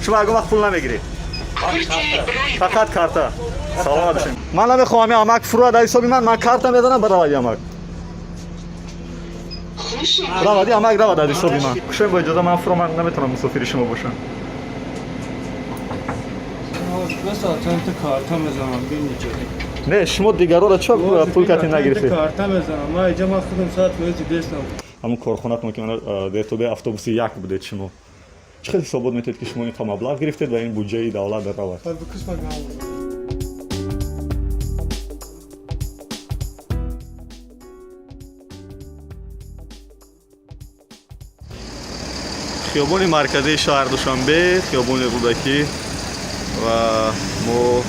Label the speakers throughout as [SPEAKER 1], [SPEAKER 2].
[SPEAKER 1] Шумо ягон вақт пул намегиред, фақат карта. Саломат бошед. Ман намехоҳам амак фурӯад дар ҳисоби ман. Ман карта мезанам, баравади амак, равади амак, равад аз ҳисоби ман. Кушоем бо иҷоза, ман фурӯ, ман наметавонам мусофири шумо бошам.
[SPEAKER 2] Чанд карта мезанам, бини.
[SPEAKER 1] Не, шумо дигарора чо пул кати нагирифтед?
[SPEAKER 2] Карта мезанам. Ман иҷа, ман худам сад фоизи дестам.
[SPEAKER 1] Ҳамун корхонатон ки ДТБ автобуси як будед, шумо чӣ хел ҳисобот метиҳед, ки шумо ин қа маблағ гирифтед ва ин буҷаи давлат равад? Хиёбони марказии шаҳр Душанбе, хиёбони Рӯдакӣ, ва мо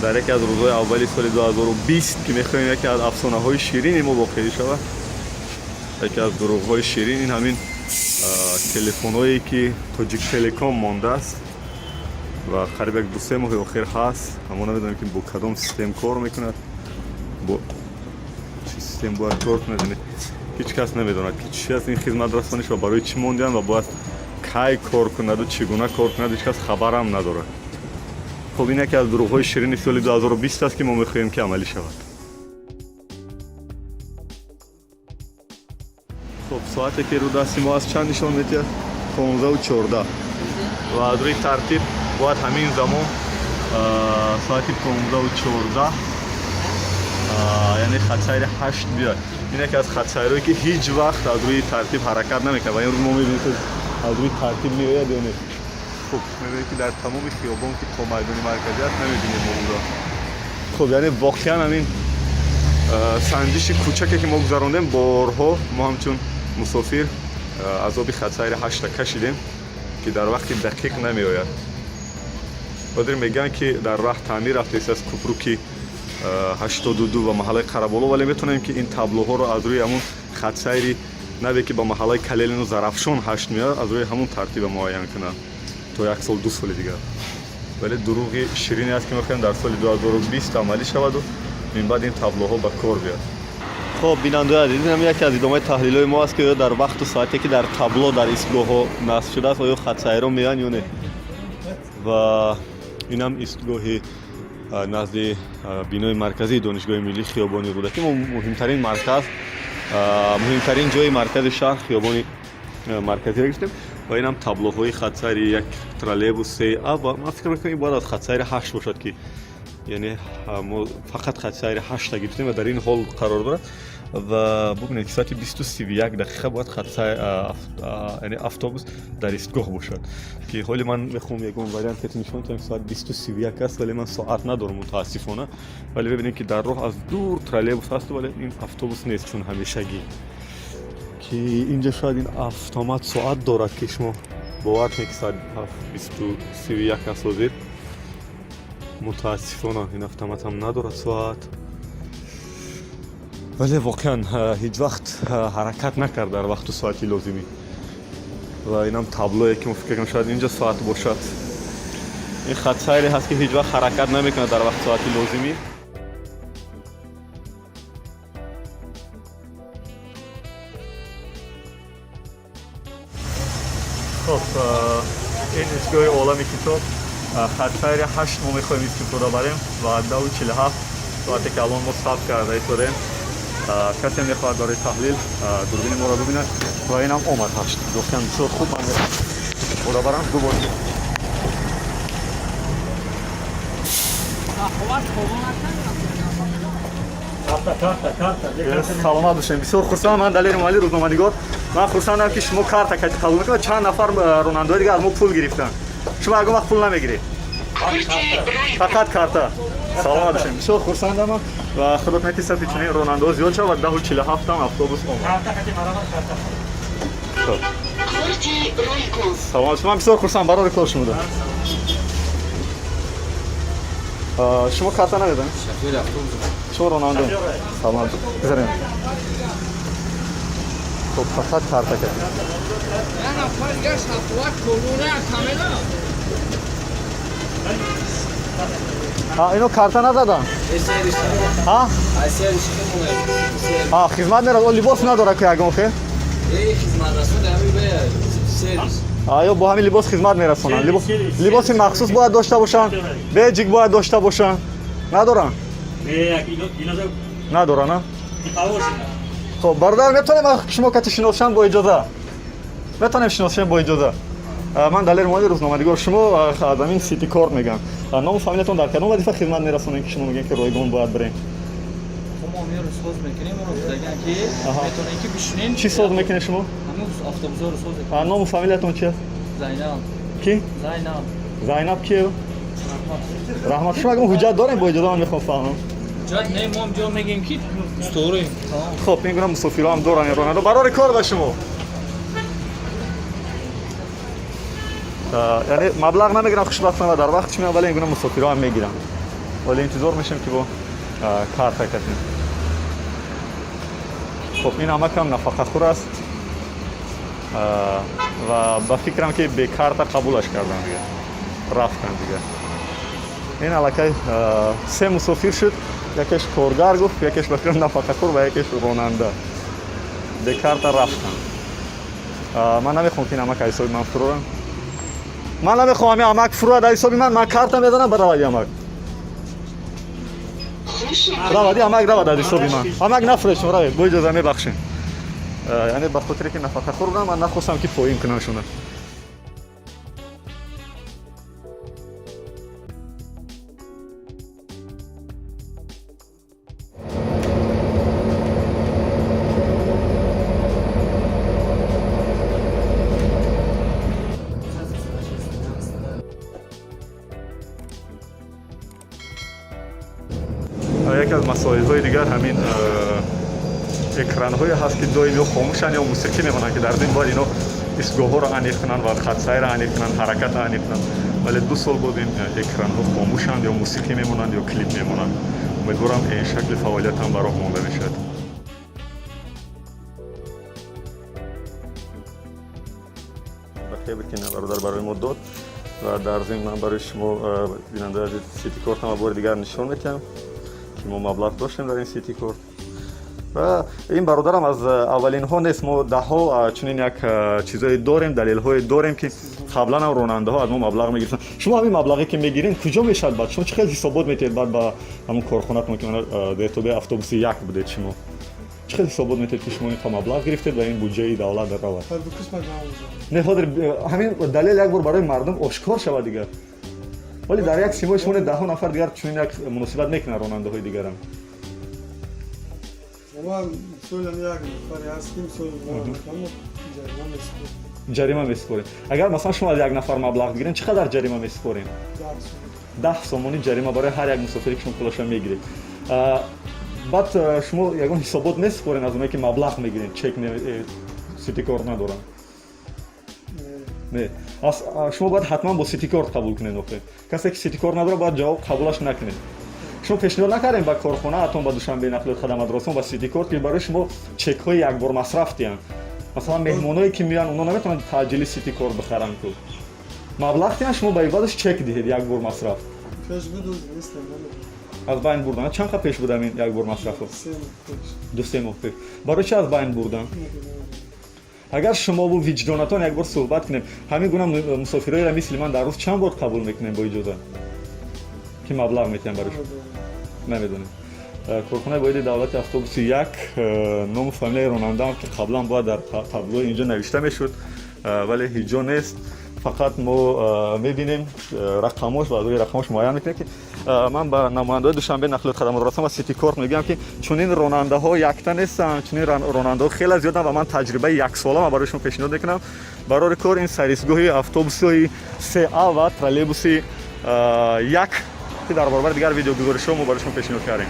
[SPEAKER 1] дар яке аз рӯзҳои аввали соли 2020, ки мехоҳем яке аз афсонаҳои ширини мо воқеӣ шавад, яке аз дурӯғҳои ширин ин ҳамин телефонҳое ки Тоҷиктелеком мондааст ва қариб як 2-се моҳи охир ҳаст. Мо намедонем, ки бо кадом систем кор мекунад, бо чӣ систем бояд кор кунад. Ҳеҷ кас намедонад, ки чӣ аст ин хизматрасониш ва барои чӣ мондианд ва бояд кай кор кунаду чӣ гуна кор кунад, ҳеҷ кас хабарам надорад. Хуб, ин яке аз дурӯғҳои ширини соли 2020 аст, ки мо мехоҳем, ки амалӣ шавад. Хуб, соате ки рӯ дасти мо аст, чанд нишон медиҳад? 15:14. Ва аз рӯи тартиб бояд ҳамин замон, соати 15:14, яъне хатсайри 8 биёяд. Ин яке аз хатсайрҳое, ки ҳеҷ вақт аз рӯи тартиб ҳаракат намекунад, ва имрӯз мо мебинем, ки аз рӯи тартиб меояд ё не. Хуб, мебинем, ки дар тамоми хиёбон, ки то майдони марказӣ аст, намебинем мо ӯро. Хуб, яъне воқеан ҳамин санҷиши кӯчаке, ки мо гузарондем, борҳо мо ҳамчун мусофир азоби хатсайри 8-та кашидем, ки дар вақти дақиқ намеояд. Ҳозир мегӯянд, ки дар раҳ таъмир рафтааст аз купруки 82 ва маҳаллаи Қараболо, вале метавонем, ки ин таблоҳоро аз рӯи ҳамун хатсайри наве, ки ба маҳаллаи Калелину Зарафшон 8 меояд, аз рӯи ҳамун тартиба муайян кунанд то як сол, 2 соли дигар. Вале дурӯғи ширине аст, ки мехоҳем дар соли 2020 амалӣ шаваду минбаъд ин таблоҳо ба кор биёяд. Хоб, бинандаои азиз, ин яке аз идомаи таҳлилҳои мо аст, ки оё дар вақту соате, ки дар табло дар истгоҳҳо насб шудааст, оё хатсайрҳо меоянд ё не. Ва инам истгоҳи назди бинои марказии Донишгоҳи миллӣ, хиёбони Рӯдакӣ. Мо муҳимтарин марказ, муҳимтарин ҷои маркази шаҳр, хиёбони марказиро гирифтем. Ва инам таблоҳои хатсайри як троллейбус се а, ва ман фикр мекунам, ин бояд аз хатсайри 8 бошад, ки яъне мо фақат хатсайри 8-та гирифтем ва дар ин ҳол қарор дорад. Ва бубинед, ки соати 20:31 бояд хатсайр, яъне автобус дар истгоҳ бошад, ки ҳоли ман мехоҳам ягон вариант ки нишон диҳам, соат 20:31 аст, вале ман соат надорам, мутаассифона. Вале бибинем, ки дар роҳ аз дур троллейбус ҳаст, вале ин автобус нест, чун ҳамешагӣ, ки инҷа шояд ин автомат соат дорад, ки шумо бовар кунед, ки соат 20:31 аст ҳозир. Мутаассифона, ин автоматам надорад соат, вале воқеан ҳеҷ вақт ҳаракат накард дар вақту соати лозимӣ. Ва инам таблое, ки мо фикр кардем, шояд инҷа соат бошад. Ин хатсайре ҳаст, ки ҳеҷ вақт ҳаракат намекунад дар вақти соати лозимӣ. Хоб, ин истгоҳи Олами китоб, хатсайри 8 мо мехоҳем истифода барем ва 10:47 соате, ки алон мо сабт карда истодем. Касе мехоҳад барои таҳлил дурбини моро бибинад, ва инам омад 8. Воқеан бисёр хуб, ман истифода барам ду бор. Саломат бошем, бисёр хурсандам. Ман Далери Муалли, рӯзноманигор. Ман хурсандам, ки шумо карта кати қабул мекунед. Чанд нафар ронандаҳои дигар аз мо пул гирифтанд. Шумо ягон вақт пул намегиред, фақат карта. Саломат бошем, бисёр хурсандам ва худо кунад, ки сафи чунин ронандаҳо зиёд шавад. Ва 10:47 автобус омад. Саломат бошед, ман бисёр хурсанд барори кор шумода. Шумо карта намедонед? Шумо ронанда. Саломат, бизарем. Хуб, фақат карта кардем.
[SPEAKER 3] Я нафар дигар шафоват колуна камера.
[SPEAKER 1] Ино карта назадан, ҳа? Хизмат мерад, либос надорад, ки ягон хел. Ё бо ҳамин либос хизмат мерасонанд? Либоси махсус бояд дошта бошанд, беҷик бояд дошта бошанд. Надоранд? Надоранд. Хоб, бародар, метавонем шумо кати шиносшам бо иҷоза? Метавонем шиносшам бо иҷоза? Ман Далер Моли, рӯзноманигор. Шумо аз ҳамин Ситикорт мегӯям. Ному фамилиятон, дар кадом вазифа хизмат мерасонем, ки шумо мегӯем, ки ройгон бояд бирем?
[SPEAKER 4] Мо меро соз мекунем, оно гуфтаган, ки метавонем, ки бишинем.
[SPEAKER 1] Чӣ соз мекунед шумо?
[SPEAKER 4] Ҳамун автобусҳоро соз мекунем.
[SPEAKER 1] Ному фамилиятон чи аст?
[SPEAKER 4] Зайнаб.
[SPEAKER 1] Ки?
[SPEAKER 4] Зайнаб.
[SPEAKER 1] Зайнаб киё? Раҳмат. Шумо ягон ҳуҷҷат дорем бо иҷоза? Ман мехоҳам фаҳмам.
[SPEAKER 4] Ҳуҷҷат не, мо ҷо мегӯем, ки устороем.
[SPEAKER 1] Хоб, ин гуна мусофирҳо ҳам доранд ин ронандо. Барори кор ба шумо. Яъне маблағ намегирам, хушбахтона, дар вақт меоям, вале ин гуна мусофирҳо ҳам мегирам, вале интизор мешем, ки бо карта катем. Хоб, ин амакам нафақахӯр аст ва ба фикрам, ки бе карта қабулаш кардам, дига рафтам. Дига ин аллакай се мусофир шуд: якеш коргар гуфт, якеш, ба фикрам, нафақахӯр ва якеш ронанда. Бе карта рафтам. Ман намехоҳам, ки ин амак аз ҳисоби ман фурорам. Ман намехоҳам ин амак фурорад аз ҳисоби ман. Ман карта мезанам, баравади амак, равади амак, равад аз ҳисоби ман. Амак, нафуред шумо, равед бо иҷоза, мебахшем. Яъне ба хотире ки нафақахӯр будам, ман нахостам, ки поин кунам шуна. Яке аз масоилҳои дигар ҳамин экранҳое ҳаст, ки доим ё хомӯшанд, ё мусиқӣ мемонанд, ки дар зин бояд ино истгоҳҳоро аниқ кунанд ва хатсайрро аниқ кунанд, ҳаракатро аниқ кунанд, вале 2 сол боз ин экранҳо хомӯшанд, ё мусиқӣ мемонанд, ё клип мемонанд. Умедворам, ин шакли фаъолият ҳам ба роҳ монда мешавад. Бахебе, ки бародар барои мо дод. Ва дар зимн ман барои шумо, бинандаи азиз, ситикортам бори дигар нишон медиҳам, ки мо маблағ доштем дар ин ситикорт. Ва ин бародарам аз аввалинҳо нест. Мо даҳҳо чунин як чизое дорем, далелҳое дорем, ки қаблан ҳам ронандаҳо аз мо маблағ мегирифтанд. Шумо ҳамин маблағе, ки мегирем, куҷо мешавад баъд? Шумо чӣ хел ҳисобот метиҳед баъд ба ҳамон корхонатон, ки дар тобеи автобуси як будед? Шумо чӣ хел ҳисобот метиҳед, ки шумо инқа маблағ гирифтед ва ин буҷаи давлат равад? Не, ҳозир ҳамин далел як бор барои мардум ошкор шавад дигар. Вале дар як симои шумо даҳҳо нафар дигар чунин як муносибат мекунанд, ронандаҳои дигарам.
[SPEAKER 2] Ман мисолам, як нафаре ҳаст, ки мисол ҷарима месупорем.
[SPEAKER 1] Ҷарима месупорем. Агар, масалан, шумо аз як нафар маблағ бигирем, чӣ қадар ҷарима месупорем? 10 сомонӣ ҷарима барои ҳар як мусофире, ки шумо пулаша мегиред. Баъд шумо ягон ҳисобот месупорен аз оное, ки маблағ мегирем, чек, ситикорт надорам? Не, шумо бояд ҳатман бо ситикорт қабул кунед. Охе, касе ки ситикорт надорад, бояд ҷавоб қабулаш накунед. Шумо пешниҳод накардем ба корхонаатон, ба Душанбе нақлиёт хадаматрасон, ба ситикорт, ки барои шумо чекҳои якбор масраф диҳанд? Масалан, меҳмоное, ки меоянд, онҳо наметавонанд таъҷили ситикорт бихаранд ку. Маблағ диҳанд, шумо ба ивазаш чек диҳед, як бор масраф. Аз байн бурдан. Чанд қа пеш будам ин якбор масрафо? 2-3 моҳ пеш. Барои чи аз байн бурдан? Агар шумову виҷдонатон як бор суҳбат кунем, ҳамин гуна мусофироеро мисли ман дар рӯз чанд бор қабул мекунем бо иҷоза, ки маблағ метиҳам барои шумо? Намедонем. Корхонаи воҳиди давлати автобуси як, ному фамилияи ронандаам, ки қаблан бояд дар таблои инҷо навишта мешуд, вале ҳеҷ ҷо нест. Фақат мо мебинем рақамош ва аз рӯи рақамош муайян мекунем, ки ман ба намояндаҳои Душанбе нақлиёт хадамотрасон ва ситикорт мегӯям, ки чунин ронандаҳо якта нестанд, чунин ронандаҳо хеле зиёданд ва ман таҷрибаи яксола барои шумо пешниҳод мекунам. Барори кор, ин сарисгоҳи автобусҳои 3А ва троллейбуси як, ки дар баробари дигар видеогузоришҳо мо барои шумо пешниҳод кардем.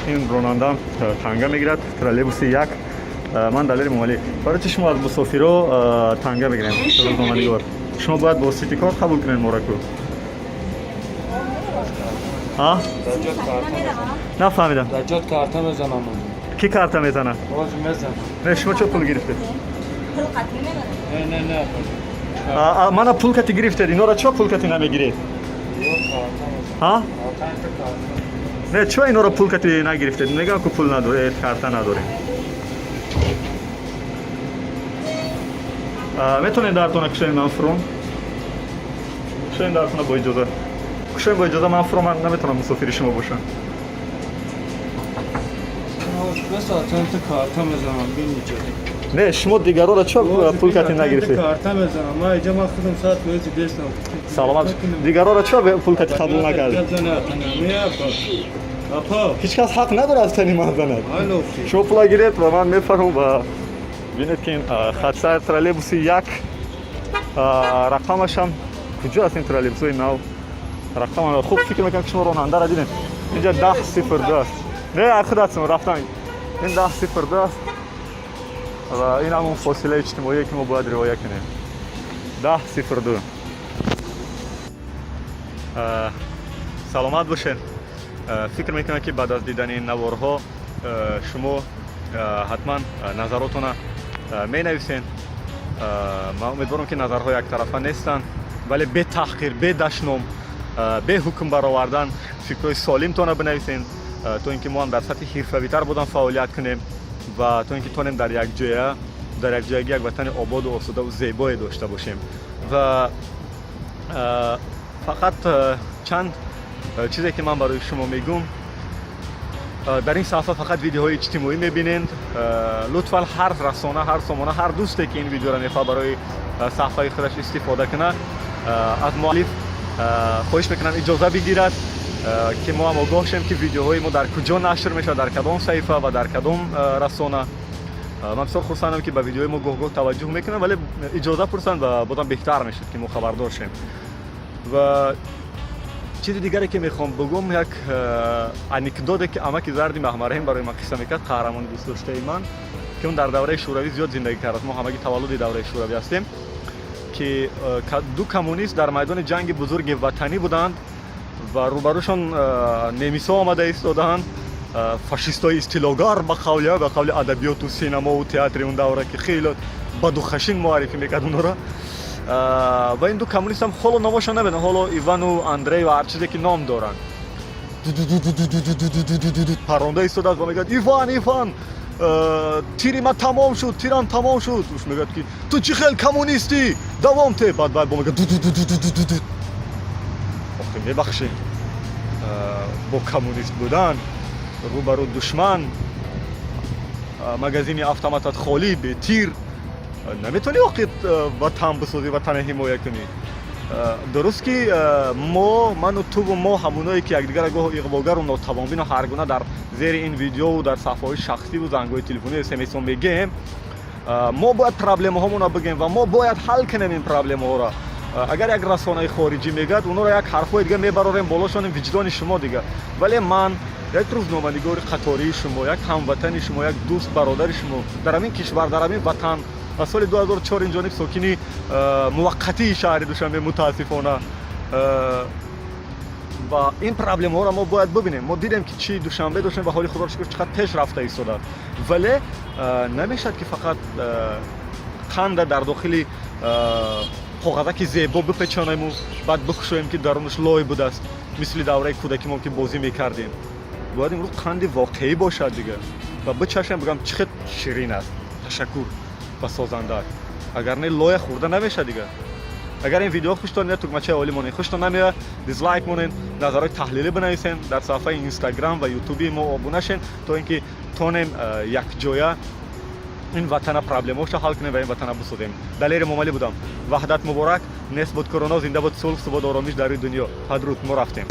[SPEAKER 1] Ин ронанда танга мегирад, троллейбуси як. Ман Далери Момалӣ. Барои чи шумо аз мусофиро танга мегирем, рӯзноманигор? Шумо бояд бо ситикорт қабул кунед мора ку. Нафаҳмидам.
[SPEAKER 2] Дар ҷот карта мезанам.
[SPEAKER 1] Ки карта мезанад?
[SPEAKER 2] Боз мезанам.
[SPEAKER 1] Не, шумо чо пул гирифтед?
[SPEAKER 5] Пул қатъӣ мебарам.
[SPEAKER 2] Не, не, не.
[SPEAKER 1] Мана пул кати гирифтед, инора чо пул кати намегиред? Ҳа, не, чиба инора пул кати нагирифтед? Мегӯям, ку пул надоред, карта надорем. Метавонед дартона кушоем, ман фуром. Кушоем дартона бо иҷоза, кушоем бо иҷоза, ман фуром. Ман наметавонам мусофири шумо бошам.
[SPEAKER 2] Карта мезанам, бинича.
[SPEAKER 1] Не, шумо дигарора чо пул кати нагирифтед?
[SPEAKER 2] Карта мезанам, ман иҷа, ман худам соат бози дестам.
[SPEAKER 1] Саломат. Дигарора чо пул кати қабул накардед? Ҳеҷ кас ҳақ надорад аз тани ман занад. Шумо пула гиред ва ман мефаҳмам. Ва бинед, ки ин хатсайр троллейбуси як рақамашам куҷо аст? Ин троллейбусҳои нав рақам. Хуб, фикр мекунам, ки шумо ронандара дидем. Инҷа 1002 аст. Не, худатон рафтан. Ин 1002 аст ва ин ҳамон фосилаи иҷтимоие, ки мо бояд риоя кунем. 1002. Саломат бошед. Фикр мекунам, ки баъд аз дидани ин наворҳо шумо ҳатман назаротона менависед. Ман умедворам, ки назарҳо яктарафа нестанд, вале бетаҳқир, бедашном, бе ҳукм баровардан фикрҳои солимтона бинависед, то ин ки мо ҳам дар сатҳи ҳирфавитар будан фаъолият кунем ва то ин ки тонем дар якҷоягӣ як ватани ободу осудаву зебое дошта бошем. Ва фақат чанд чизе, ки ман барои шумо мегӯм: дар ин саҳфа фақат видеоҳои иҷтимоӣ мебинед. Лутфан, ҳар расона, ҳар сомона, ҳар дӯсте, ки ин видеоро мехоҳад барои саҳфаи худаш истифода кунад, аз муаллиф хоҳиш мекунам, иҷоза бигирад, ки мо ҳам огоҳ шем, ки видеоҳои мо дар куҷо нашр мешавад, дар кадом саҳифа ва дар кадом расона. Ман бисёр хурсандам, ки ба видеои мо гоҳ-гоҳ таваҷҷӯҳ мекунам, вале иҷоза пурсанд ва бозам беҳтар мешуд, ки мо хабардор шем. Ва чизи дигаре, ки мехоҳам бигӯм, як анекдоте, ки амаки зарди Маҳмараҳим барои ман қисса мекард, қаҳрамони дӯстдоштаи ман, ки он дар давраи шӯравӣ зиёд зиндагӣ кардааст. Мо ҳамагӣ таваллуди давраи шӯравӣ ҳастем, ки ду коммунист дар майдони ҷанги бузурги ватанӣ буданд ва рӯбарӯшон немисҳо омада истодаанд, фашистои истилогар, ба қавли адабиёту синамову театри он давра, ки хеле баду хашин муаррифӣ мекард онҳоро. Ва ин ду коммунистам ҳоло номошон намедонам, ҳоло Ивану Андрей ва ҳар чизе, ки ном доранд, парронда истодааст ва мегӯяд: «Иван, Иван, тири ман тамом шуд, тирам тамом шуд». Уш мегӯяд, ки ту чӣ хел коммунистӣ, давом те. Баъд баъд бо мегӯяд: «Ду-ду-ду-ду-ду-ду». Охи, мебахшед, бо коммунист будан, рӯбарӯ душман, магазини автоматат холӣ, бетир, наметавонӣ оқи ватан бисозӣ, ватана ҳимоя кунӣ. Дуруст, ки мо, ману туву мо, ҳамоное, ки якдигара гоҳ иғвогару нотавонбину ҳар гуна дар зери ин видеову дар саҳфаҳои шахсиву зангҳои телефонию смсҳо мегӯем, мо бояд проблемаҳомонро бигӯем ва мо бояд ҳал кунем ин проблемаҳоро. Агар як расонаи хориҷӣ мегӯяд, онҳоро як ҳарфҳои дига мебарорем болошонем, виҷдони шумо дига. Вале ман як рӯзноманигори қатории шумо, як ҳамватани шумо, як дӯст, бародари шумо дар ҳамин кишвар, дар ҳамин ватан, аз соли 2004 инҷониб сокини муваққатии шаҳри Душанбе, мутаассифона, ва ин проблемаҳоро мо бояд бибинем. Мо дидем, ки чӣ Душанбе доштем ва ҳоли, худоро шукр, чӣ қадр пеш рафта истодааст, вале намешавад, ки фақат қанда дар дохили коғазаки зебо бипечонему, баъд бикушоем, ки дарунаш лой будааст, мисли давраи кӯдакимо, ки бозӣ мекардем. Бояд имрӯз қанди воқеӣ бошад дига ва бичашем, бигӯям: «Чӣ хел ширин аст, ташаккур ба созандаат». Агар не, лоя хӯрда намешавад дига. Агар ин видео хуштон меяд, тугмачаи олӣ монед, хуштон намеяд, дизлайк монед, назарҳои таҳлилӣ бинависен, дар саҳифаи Инстаграм ва Ютуби мо обуна шен, то ин ки тонем якҷоя ин ватана проблемаошро ҳал кунем ва ин ватана бисозем. Далери Момалӣ будам. Ваҳдат муборак, нест буд корона, зинда буд сулҳ, субот, оромиш дар рӯи дунё. Падруд, мо рафтем.